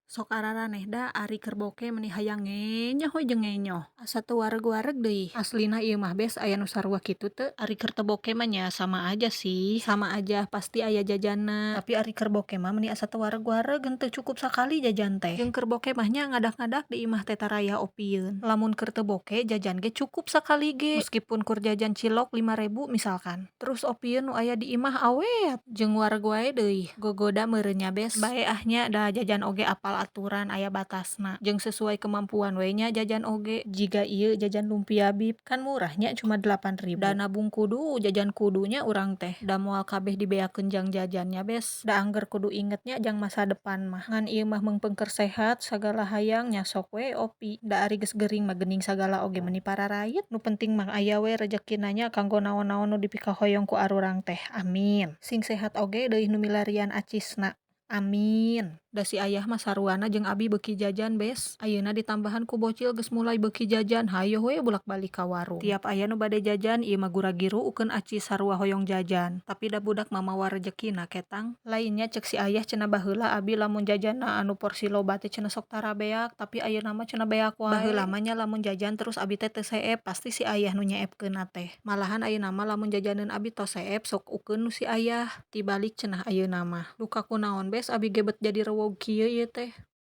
Sok araraneh da ari keur boke meni hayang ngenyoh we jeung ngenyoh. Asa teu wareg-wareg deui. Aslina ieu mah bes aya nu sarua kitu teu? Ari keur teu boke mah nya sama aja sih. Sama aja pasti aya jajanna. Tapi ari keur boke mah meni asa teu wareg-wareg henteu cukup sakali jajan teh. Jeung keur boke mah nya ngadak-ngadak di imah teh taraya opieun. Lamun keur teu boke jajan ge cukup sakali ge. Meskipun kur jajan cilok 5.000 misalkan. Terus opieun nu aya di imah awet. Jeung wareg wae deui. Gogoda meureun nya bes. Bae ah nya da jajan oge apal aturan aya batasna. Jeung sesuai kemampuan we nya jajan oge. Jiga ieu jajan lumpia bib kan murah nya cuma 8.000. Da nabung kudu jajan kudu nya urang teh. Da moal kabeh dibeakeun jang jajan nya bes. Da angger kudu inget nya jang masa depan mah. Ngan ieu mah meungpeung keur sehat sagala hayang nya sok we opi. Da ari geus gering mah geuning sagala oge meni pararait. Nu penting mah aya we rejekina nya kanggo naon-naon nu dipikahoyong ku arurang teh. Amin. Sing sehat oge deui nu milarian acisna. Amin. Da si ayah mah saruana jeung abi beuki jajan bes. Ayeuna ditambahan ku bocil geus mulai beuki jajan hayoh we bulak-balik ka warung. Tiap aya nu bade jajan ieu mah gura-giru ukeun acis sarua hoyong jajan. Tapi da budak mah mawa rejekina ketang. Lain nya ceuk si ayah cenah baheula abi lamun jajanna anu porsi loba teh cenah sok tara beak tapi ayeuna mah cenah beak wae. Baheula mah nya lamun jajan terus abi teh teu seep pasti si ayah nu nyeepkeunna teh. Malahan ayeuna mah lamun jajaneun abi tos seep sok ukeun nu si ayah. Tibalik cenah ayeuna mah. Duka kunaon bes abi ge bet jadi rewog kieu ieu teh.